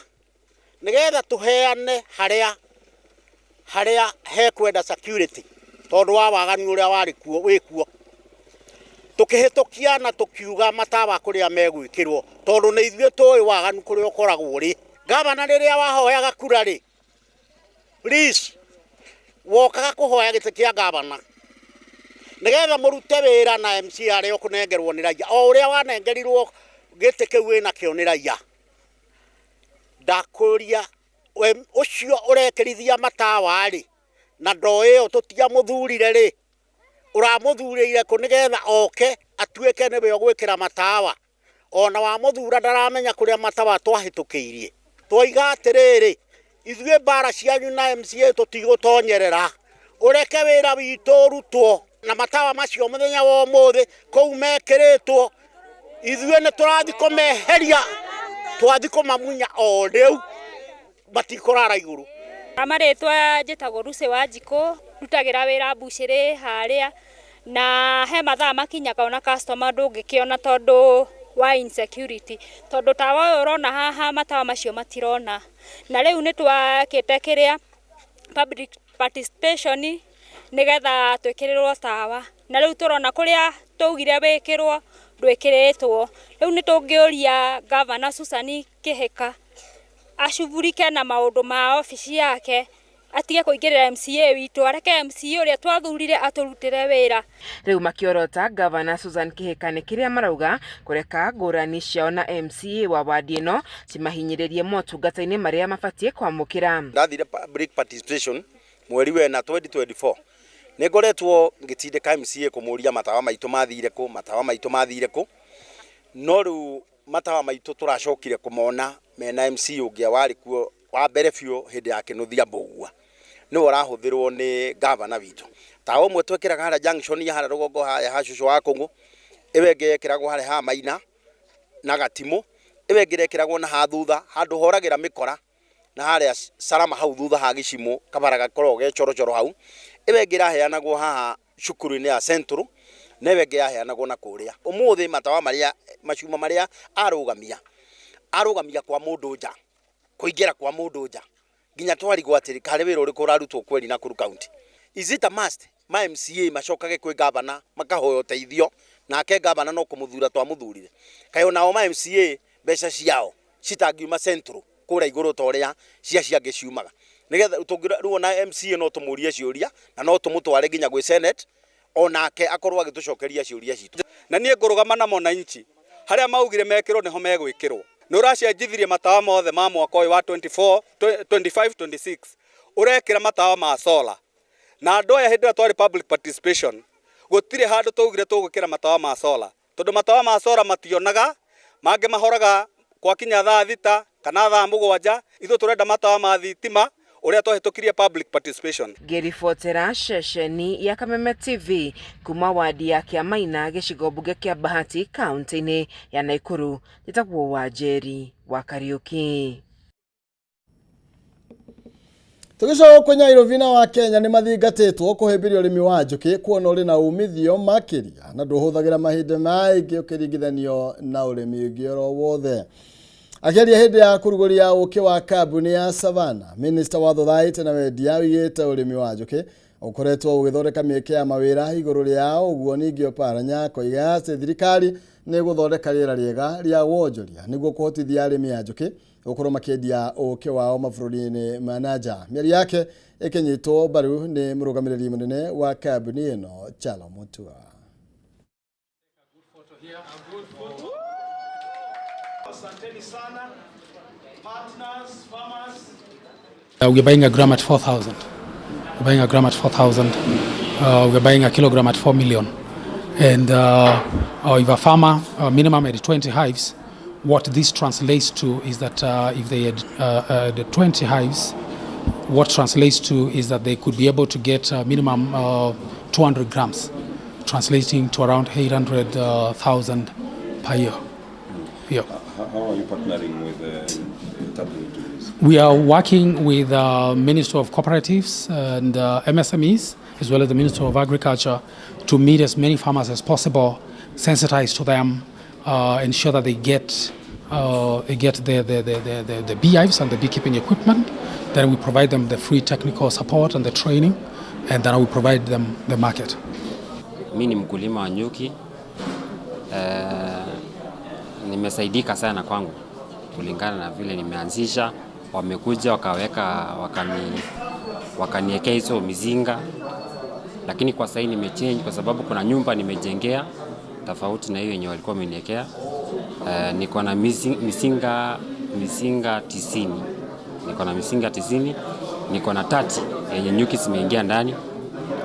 nĩgetha tũheane harĩa hekwenda security tondũ wa waganu ũrĩa warĩ kuo wĩkuo. Tũkĩhĩtũkia na tũkiuga matawa kũrĩa megwĩkĩrwo tondũ nĩ ithuĩ tũĩ waganu kũrĩa ũkoragwo ũrĩ. Gavana rĩrĩa wahoyaga kura rĩ, please wokaga kũhoya gĩtĩ kĩa gavana nĩgetha mũrute wĩra na MC arĩa ũkũnengerwo nĩ raia o ũrĩa wanengerirwo gĩtĩ kĩu wĩnakĩo nĩ raia. Ndakũria ũcio ũrekĩrithia matawa rĩ, na ndoo ĩyo tũtiamũthurire rĩ, ũramũthurĩire kũ nĩgetha oke atuĩke nĩwe ũgwĩkĩra matawa? Ona wamũthura ndaramenya kũrĩa matawa twahĩtũkĩirie. Twoiga atĩrĩrĩ, ithuĩ mbara cianyu na MCA tũtigũtonyerera, ũreke wĩra witũ ũrutwo na matawa macio mũthenya wa ũmũthĩ kũu mekĩrĩtwo, ithuĩ nĩ tũrathiĩ kũmeheria, twathiĩ kũmamunya o rĩu, matikũrara igũrũ. Marĩtwa njĩtagwo Lucy Wanjikũ, ndutagĩra wĩra mbucĩrĩ harĩa, na he mathaa makinyaga ona customer ndũngĩkĩona tondũ wa insecurity, tondũ tawa ũyũ ũrona haha matawa macio matirona. Na rĩu nĩ twakĩte kĩrĩa public participation nĩgetha twĩkĩrĩrwo tawa, na rĩu tũrona kũrĩa twaugire wĩkĩrwo ndwĩkĩrĩtwo. Rĩu nĩ tũngĩũria Gavana Susan Kihika acugurike na maũndũ ma obici yake, atige kũingĩrĩra MCA witũ, areke MCA ũrĩa twathurire atũrutĩre wĩra. Rĩu makĩorota Gavana Susan Kihika nĩ kĩrĩa marauga kũreka ngũrani ciao na MCA wa wadi ĩno cimahinyĩrĩrie motungata-inĩ marĩa mabatiĩ kwamũkĩra. Ndathire public participation mweri wena 2024, nĩ ngoretwo ngĩtindĩka MCA kũmũria matawa maitũ mathire kũ, matawa maitũ mathire kũ, no rĩu matawa maitũ tũracokire kũmona mena MC ũngĩ warĩ kuo wa mbere biũ hĩndĩ ya Kĩnuthia Mbũgua, nĩwe ũrahũthĩrwo nĩ gavana witũ. Tawa ũmwe twekĩraga harĩa junction ya harĩa rũgongo harĩa ha cũcũ wa Kũng'ũ, ĩyo ĩngĩ yekĩragwo harĩa ha Maina na Gatimũ, ĩyo ĩngĩ ĩrekĩragwo na ha thutha handũ horagĩra mĩkora na harĩa Salama hau thutha ha Gĩcimũ kabara gakoragwo ge chorochoro hau, ĩyo ĩngĩ ĩraheanagwo haha cukuru-inĩ ya Central, na ĩyo ĩngĩ yaheanagwo na kũrĩa. Ũmũthĩ matawa marĩa macuma marĩa arũgamia, arũgamia kwa mũndũ nja, kũingĩra kwa mũndũ nja, nginya twarigwo atĩrĩ karĩ wĩra ũrĩkũ ũrarutwo kweri Nakuru County. Is it a must? Ma MCA macokage kwĩ gavana makahoya ũteithio, nake gavana no kũmũthura twamũthurire. Kaĩ onao ma MCA mbeca ciao citangiuma central kũrĩa igũrũ ta ũrĩa cia ciangĩ ciumaga? Nĩgetha tũngĩra rĩu ona MCA no tũmũrie ciũria na no tũmũtware nginya gwĩ Senate, onake akorwo agĩtũcokeria ciũria citũ. Na niĩ ngũrũgama na mwananchi harĩa maugire mekĩrwo nĩho megwĩkĩrwo. Nĩ ũracenjithirie matawa mothe ma mwaka ũyũ wa 24 25 26, ũrekĩra matawa ma solar, na andũ aya hĩndĩ ĩrĩa twarĩ public participation gũtirĩ handũ twaugire tũgwĩkĩra matawa ma solar, tondũ matawa ma solar mationaga, mangĩ mahoraga gwakinya thaa 6 kana thaa 7. Ithuĩ tũrenda matawa ma thitima ũrĩa twahĩtũkirie public participation. Ngĩribotera ceceni ya Kameme TV kuma wadi ya Kĩamaina, gĩcigo mbunge kĩa Bahati, kaunti-inĩ ya Naikuru, njĩtagwo Wanjeri wa Kariuki. Tũgĩcoka kũ Nairobi na wa Kenya nĩ mathingatĩtwo kũhĩmbĩria ũrĩmi wa njũkĩ kuona ũrĩ na umithio makĩria na ndũhũthagĩra mahinda maingĩ ũkĩringithanio na ũrĩmi ũngĩ oro wothe. Akĩaria hĩndĩ ya kũrugũria ũkĩ wa kambuni ya Savannah, Minista wa Thothaitĩ na Wendia oigĩte ũrĩmi wa njũkĩ ũkoretwo ũgĩthondeka mĩeke ya mawĩra. Igũrũ rĩa ũguo, ningĩ Oparanya akoiga atĩ thirikari nĩ ĩgũthondeka rĩera rĩega rĩa wonjoria nĩguo kũhotithia arĩmi a njũkĩ gũkorwo makĩendia ũkĩ wao mabũrũri-inĩ ma na nja. Mĩario yake ĩkĩnyitwo mbaru nĩ mũrũgamĩrĩri mũnene wa kambuni ĩno, Chalo Mutua. Asanteni sana partners, farmers. We're buying a gram at 4,000. We're buying a gram at 4,000. We're buying a kilogram at 4 million. And if a farmer, minimum at 20 hives, what this translates to is that if they had the 20 hives, what translates to is that they could be able to get a minimum 200 grams, translating to around 800,000 per year. Yeah. How are you partnering with tapping into this? We are working with the Ministry of Cooperatives and MSMEs, as well as the Ministry of Agriculture, to meet as many farmers as possible, sensitize to them, ensure that they get the beehives and the beekeeping equipment. Then we provide them the free technical support and the training, and then we provide them the market. Mi ni mkulima wa nyuki nimesaidika sana kwangu kulingana na vile nimeanzisha. Wamekuja wakaweka wakaniekea hizo mizinga, lakini kwa sasa nimechange kwa sababu kuna nyumba nimejengea tofauti na hiyo yenye walikuwa wameniekea. Niko na mizinga 90, niko na mizinga 90, niko na 30 yenye nyuki zimeingia ndani.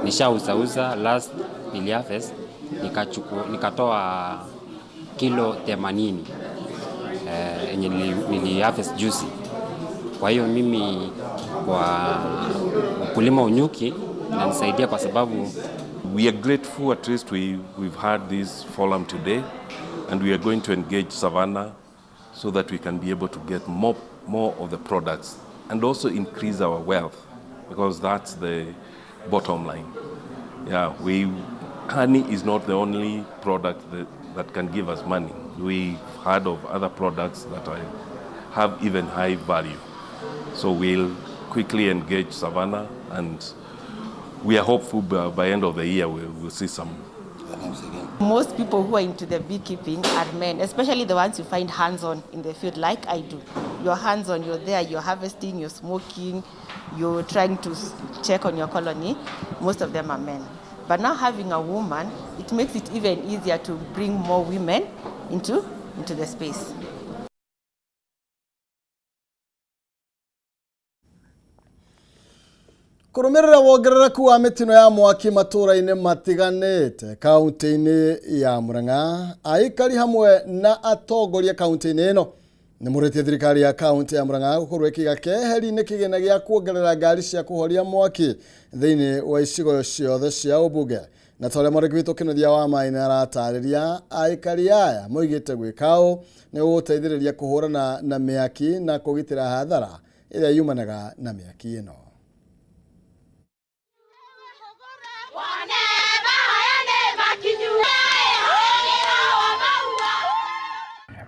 Nishauzauza, last niliharvest nikachukua, nikatoa kilo 80 yenye niliharvest juzi. Kwa hiyo mimi kwa ukulima wa nyuki inanisaidia kwa sababu We are grateful at least we've had this forum today, and we are going to engage Savannah so that we can be able to get more of the products and also increase our wealth, because that's the bottom line. Yeah, honey is not the only product that can give us money. We've heard of other products that have even high value. So we'll quickly engage Savannah, and we are hopeful by end of the year we'll see some. Most people who are into the beekeeping are men, especially the ones you find hands-on in the field like I do. You're hands-on, you're there, you're harvesting, you're smoking, you're trying to check on your colony. Most of them are men. But now having a woman, it makes it even easier to bring more women into the space. Kũrũmĩrĩra wongerereku wa mĩtino ya mwaki matũũra-inĩ matiganĩte kaunti-inĩ ya Murang'a, aikari hamwe na atongoria kaunti-inĩ ĩno nĩ mũrĩtie thirikari ya kaunti ya Murang'a gũkorwo ĩkĩiga keheri-inĩ kĩgĩna gĩa kuongerera ngari cia kũhoria mwaki thĩinĩ wa icigo ciothe cia ũmbunge. Na ta ũrĩa mwandĩki witũ Kĩnuthia wa Maina aratarĩria, aikari aya moigĩte gwĩka ũũ nĩ gũgũteithĩrĩria kũhũrana na mĩaki na kũgitĩra hathara ĩrĩa yumanaga na mĩaki ĩno.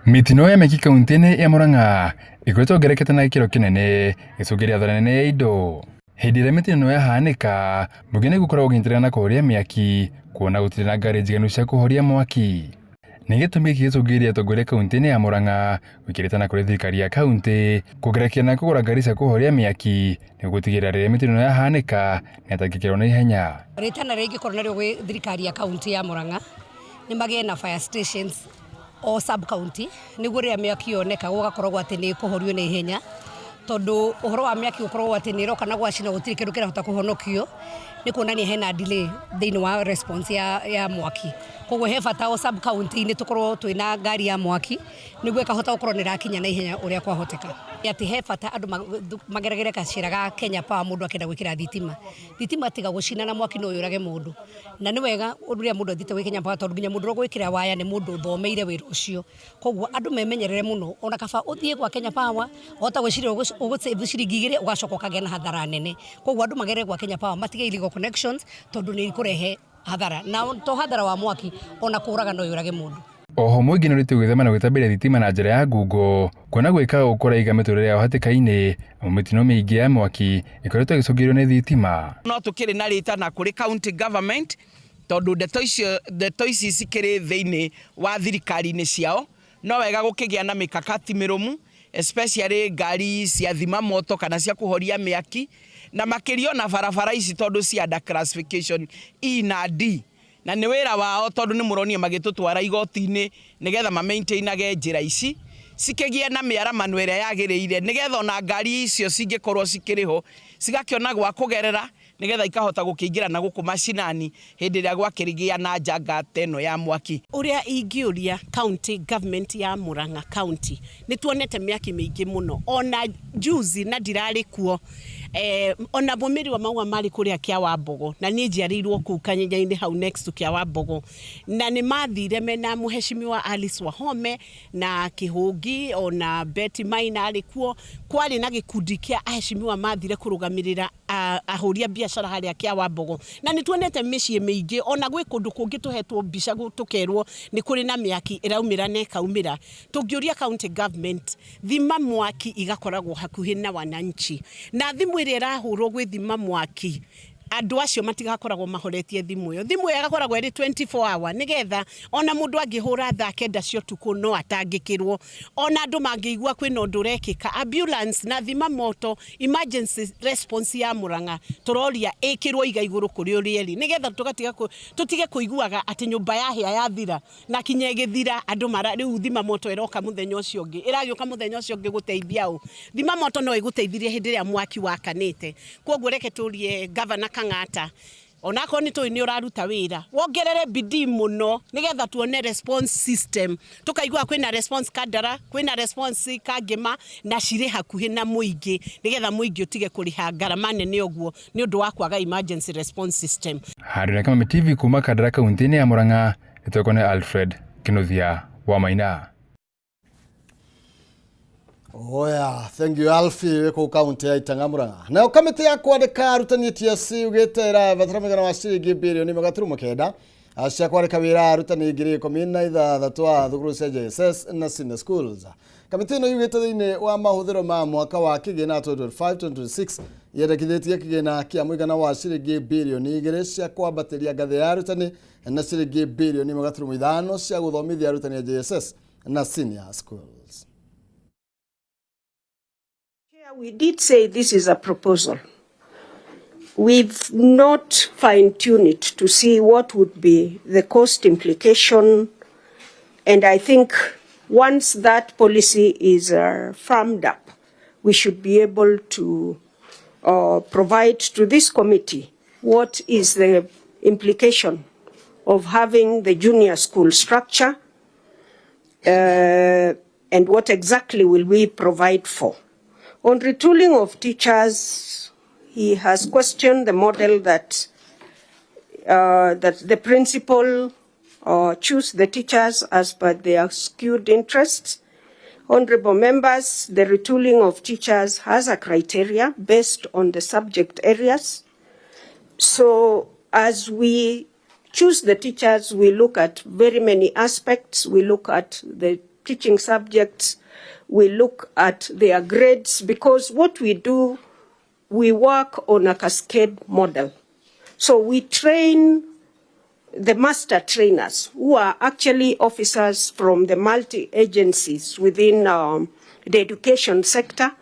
Mitino ya mĩaki kaunti-inĩ ya Murang'a ĩkoretwo yongererekete na gĩkĩro kĩnene, gĩcũngĩrĩria hathara nene ya indo. Hĩndĩ ĩrĩa mĩtino ĩno yahanĩka, mũingĩ nĩ gũkoragwo ũkĩnyitanĩra na kũhoria mĩaki, kuona gũtirĩ na ngari njiganu cia kũhoria mwaki. Nĩ gĩtũmi gĩkĩ gĩcũngĩrĩirie atongoria kauntĩ-inĩ ya Murang'a gwĩkĩra itana kũrĩ thirikari ya kauntĩ kuongerera na kũgũra ngari cia kũhoria mĩaki nĩguo gũtigĩrĩra rĩrĩa mĩtino ĩno yahanĩka nĩyatangĩkĩrwo na ihenya. Rĩtana rĩrĩa ingĩkorwo narĩo gwĩ thirikari ya kauntĩ ya Murang'a nĩ magĩe na fire stations o sub county nĩguo rĩrĩa mĩaki yoneka gũgakoragwo atĩ nĩ ĩkũhorio na ihenya tondũ ũhoro wa mĩaki gũkorwo atĩ nĩ ĩroka na gwacina gũtirĩ kĩndũ kĩrahota kũhonokio nĩ kuonania hena delay thĩinĩ wa response ya, ya mwaki koguo he bata o sub county-inĩ tũkorwo twĩna ngari ya mwaki nĩguo ĩkahota gũkorwo nĩ ĩrakinya na ihenya ũrĩa kwahoteka atĩ he bata andũ mageragĩre gacĩra ga Kenya Power mũndũ akĩenda gwĩkĩra thitima thitima tiga gũcina na mwaki no yũrage mũndũ na nĩ wega rĩrĩa mũndũ athiĩte gwĩ Kenya Power tondũ nginya mũndũ ũrĩa ũgwĩkĩra waya nĩ mũndũ ũthomeire wĩra ũcio koguo andũ memenyerere mũno ona kaba ũthiĩ gwa Kenya Power wahota gwĩciria ũgũ save ciringi igĩrĩ ũgacoka ũkagĩa na hathara nene koguo andũ magerere gwa Kenya Power matige illegal connections tondũ nĩ ikũrehe hathara na to hathara wa mwaki ona kũraga no yũrage mũndũ. Oho mũingĩ nĩ ũrĩtie gwĩthema na gwĩtambĩria thitima na njĩra ya ngungo kuona gwĩka ũũ kũraiga mĩtũrĩre yao hatĩka-inĩ amu mĩtino mĩingĩ ya mwaki ĩkoretwo ĩgĩcũngĩrĩrio nĩ thitima. No tũkĩrĩ na rĩtana kũrĩ county government tondũ ndeto icio ndeto ici cikĩrĩ thĩinĩ wa thirikari-inĩ ciao no wega gũkĩgĩa na mĩkakati mĩrũmu especially ngari cia thima moto kana cia kũhoria mĩaki na makĩria ona barabara ici tondũ cia under classification E na D na nĩ wĩra wao tondũ nĩ mũronire magĩtũtwara igoti-inĩ nĩgetha ma maintainage njĩra ici cikĩgĩe na mĩaramano ĩrĩa yagĩrĩire nĩgetha ona ngari icio cingĩkorwo cikĩrĩ ho cigakĩona gwa kũgerera nĩgetha ikahota gũkĩingĩra na gũkũ macinani hĩndĩ ĩrĩa gwakĩgĩa na njanga ta ĩno ya mwaki. Ũrĩa ingĩũria county government ya Murang'a county nĩ tuonete mĩaki mĩingĩ mũno ona juzi na ndirarĩ kuo eh, ona mũmĩri wa maua marĩ kũrĩa kĩa Wambogo na niĩ njiarĩirwo kũu kanyenya-inĩ hau next to kĩa Wambogo na nĩ mathire mena mũhecimiwa Alice Wahome na Kĩhũngi ona Betty Maina arĩ kuo kwarĩ na gĩkundi kĩa ahecimiwa mathire kũrũgamĩrĩra ahũri a biacara harĩa kĩa Wambogo na nĩ tuonete mĩciĩ mĩingĩ ona gwĩ kũndũ kũngĩ tũhetwo mbica tũkerwo nĩ kũrĩ na mĩaki ĩraumĩra na ĩkaumĩra tũngĩũria county government thima mwaki igakoragwo hakuhĩ na wananchi na thimũ ĩrĩa ĩrahũrwo gwĩ thima mwaki andũ acio matigakoragwo mahoretie thimũ ĩyo thimũ ĩyo ĩgakoragwo ĩrĩ 24 hour nĩgetha ona mũndũ angĩhũra thaa kenda cia ũtukũ no atangĩkĩrwo ona andũ mangĩigua kwĩna ũndũ ũrekĩka ambulance na thima moto emergency response ya Murang'a tũroria ĩkĩrwo iga igũrũ kũrĩ ũrĩa ĩrĩ nĩgetha tũgatiga tũtige kũiguaga atĩ nyũmba yahĩa yathira na kinya ĩgĩthira andũ mara rĩu thima moto ĩroka mũthenya ũcio ũngĩ ĩragĩũka mũthenya ũcio ũngĩ gũteithia ũ thima moto no ĩgũteithirie hĩndĩ ĩrĩa mwaki wakanĩte koguo reke tũrie Governor Kang'ata onakorwo nĩ tũĩ nĩ ũraruta wĩra wongerere bidii mũno nĩgetha tuone response system tũkaigua kwĩna response Kandara kwĩna response Kangema na cirĩ hakuhĩ na mũingĩ nĩgetha mũingĩ ũtige kũrĩha ngarama nene ũguo nĩ ũndũ wa kwaga emergency response system. Handũ na Kameme TV kuma Kandara kaunti-inĩ ya Murang'a nĩtwekwo nĩ Alfred Kinuthia wa Maina. Oya, thank you Alfie wĩ kũu kaunti ya Itang'a Murang'a. Nayo kamĩtĩ ya kwandĩka arutani TSC yugĩte ĩrabatara mũigana wa ciringi birioni 1.9 cia kwandĩka wĩra arutani 16,000 a thukuru cia JSS na senior schools. Kamĩtĩ ĩno yugĩte thĩinĩ wa mahũthĩro ma mwaka wa kĩgĩna 2025-2026 yendekithĩtie kĩgĩna kĩa mũigana wa ciringi birioni 2 cia kwambatĩria ngathĩ ya arutani na ciringi birioni 1.5 cia gũthomithia arutani a JSS na senior schools. We did say this is a proposal. We've not fine-tuned it to see what would be the cost implication. And I think once that policy is firmed up, we should be able to provide to this committee what is the implication of having the junior school structure and what exactly will we provide for. On retooling of teachers, he has questioned the model that the principal choose the teachers as per their skewed interests. Honorable members, the retooling of teachers has a criteria based on the subject areas. So as we choose the teachers, we look at very many aspects. We look at the teaching subjects. We look at their grades, because what we do We work on a cascade model. So we train the master trainers, who are actually officers from the multi-agencies within the education sector.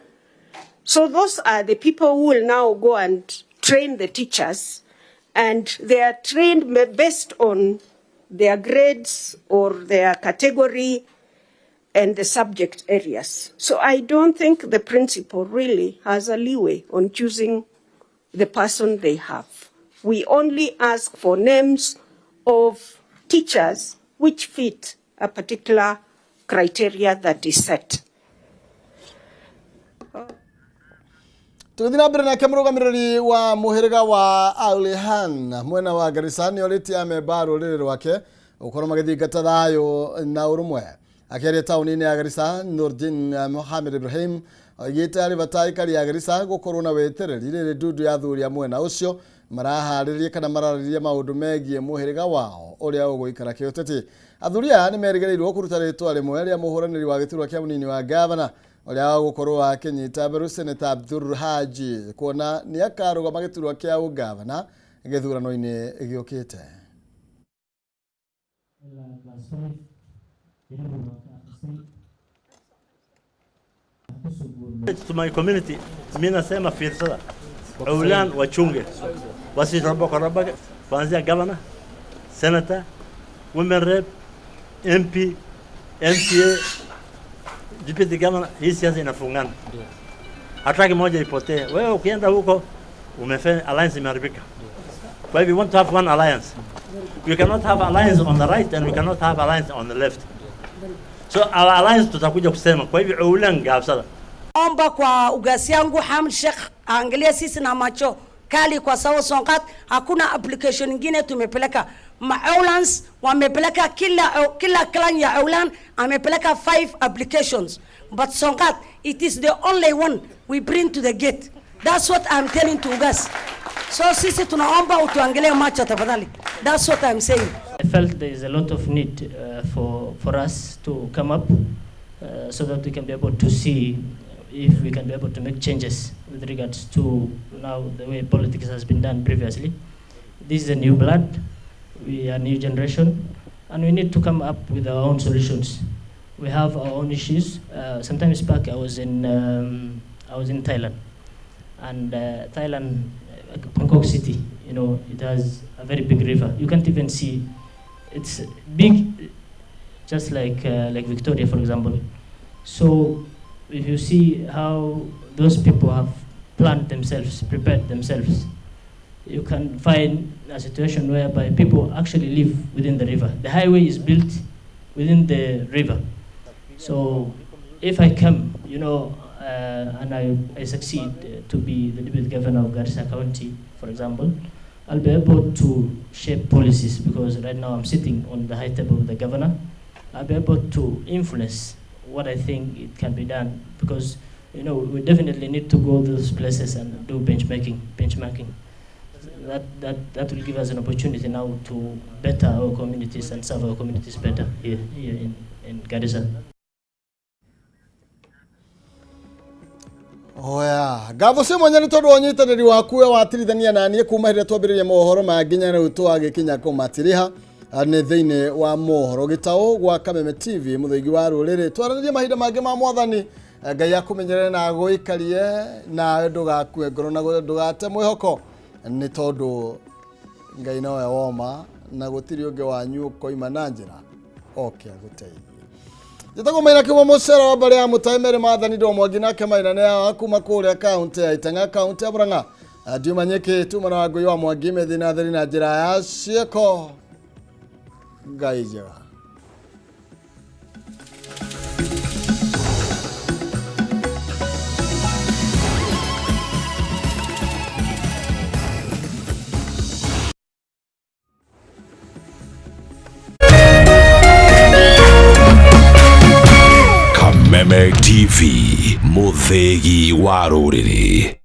So those are the people who will now go and train the teachers, and they are trained based on their grades or their category and the subject areas. So I don't think the principal really has a leeway on choosing the person they have. We only ask for names of teachers which fit a particular criteria that is set. Tũgĩthiĩ na mbere nake mũrũgamĩrĩri wa mũhĩrĩga wa Aulihan mwena wa Garissa nĩ orĩtie amemba a rũrĩrĩ rwake gũkorwo magĩthingata thayũ na ũrũmwe. Akĩaria taũni-inĩ ya Garissa, Nurdin Mohamed Ibrahim oigĩte harĩ bata aikari a Garissa gũkorwo na wetereri rĩrĩ ndundu ya athuri a mwena ũcio maraharĩria kana mararĩria maũndũ megiĩ mũhĩrĩga wao ũrĩa ũgũikara kĩũteti. Athuri aya nĩ merĩgĩrĩirwo kũruta rĩtwa rĩmwe rĩa mũhũranĩri wa gĩturwa kĩa mũnini wa gavana ũrĩa ũgũkorwo akĩnyita mbaru Seneta Abdul Haji kuona nĩ akarũgama gĩturwa kĩa ũgavana gĩthurano-inĩ gĩũkĩte. To my community, mimi nasema fiirsada Owlaan wachunge wasirobokoroboke kuanzia governor, senator, women rep, MP, MCA, deputy governor. Hii siasa inafungana, hataki moja ipotee. Wewe ukienda huko umefanya alliance imeharibika. Kwa hivyo we want to have one alliance. We cannot have alliance on the right and we cannot have alliance on the left. So our alliance tutakuja kusema. Kwa hivyo Owlaan gaabsada. Omba kwa ugasi yangu Hamid Sheikh aangalia sisi na macho kali kwa sababu Sonqat hakuna application nyingine tumepeleka. Maulans wamepeleka kila clan ya Aulan amepeleka 5 applications, but Sonqat it is the only one we bring to the gate. That's what I'm telling to Ugas. So sisi tunaomba utuangalie macho tafadhali. That's what I'm saying. I felt there is a lot of need for us to come up so that we can be able to see if we can be able to make changes with regards to now the way politics has been done previously. This is a new blood, we are a new generation, and we need to come up with our own solutions. We have our own issues. Sometimes back I was in Thailand, and Thailand, Bangkok City, you know, it has a very big river. You can't even see. It's big, just like Victoria, for example. So if you see how those people have planned themselves, prepared themselves, you can find a situation whereby people actually live within the river. The highway is built within the river. So if I come, you know, and I succeed to be the deputy governor of Garissa County, for example, I'll be able to shape policies, because right now I'm sitting on the high table of the governor. I'll be able to influence what I think it can be done, because you know we definitely need to go to those places and do benchmarking. That will give us an opportunity now to better our communities and serve our communities better here in Garissa. Oya, ngatho cia mwanya nĩ tondũ wa ũnyitanĩri waku we watirithania na niĩ kuma rĩrĩa twambĩrĩria mohoro ma nginya rĩu twagĩkinya kũmatiriha nĩ thĩinĩ wa mohoro gĩtaũ gwa Kameme TV mũthingi wa rũrĩrĩ. Twaranĩrie mahinda mangĩ ma mwathani, Ngai akũmenyerere na agũikarie nawe ndũgakue ngoro na ndũgate mwĩhoko, nĩ tondũ Ngai nowe woma na gũtirĩ ũngĩ wanyu ũkoima na njĩra oke agũteithie. Njĩtagwo Maina Kĩgwa mũcere wa mbarĩ ya Mũtai Mary Maathani Ndoo Mwangi nake Maina nĩ kuma kũrĩa kaunti ya Itang'a kaunti ya Murang'a. Ndiuma nyĩkĩ tuma na Wangũi wa Mwangi methĩ na theri na njĩra ya ciĩko. Ngai njega. Kameme TV, mũthĩgi wa rũrĩrĩ.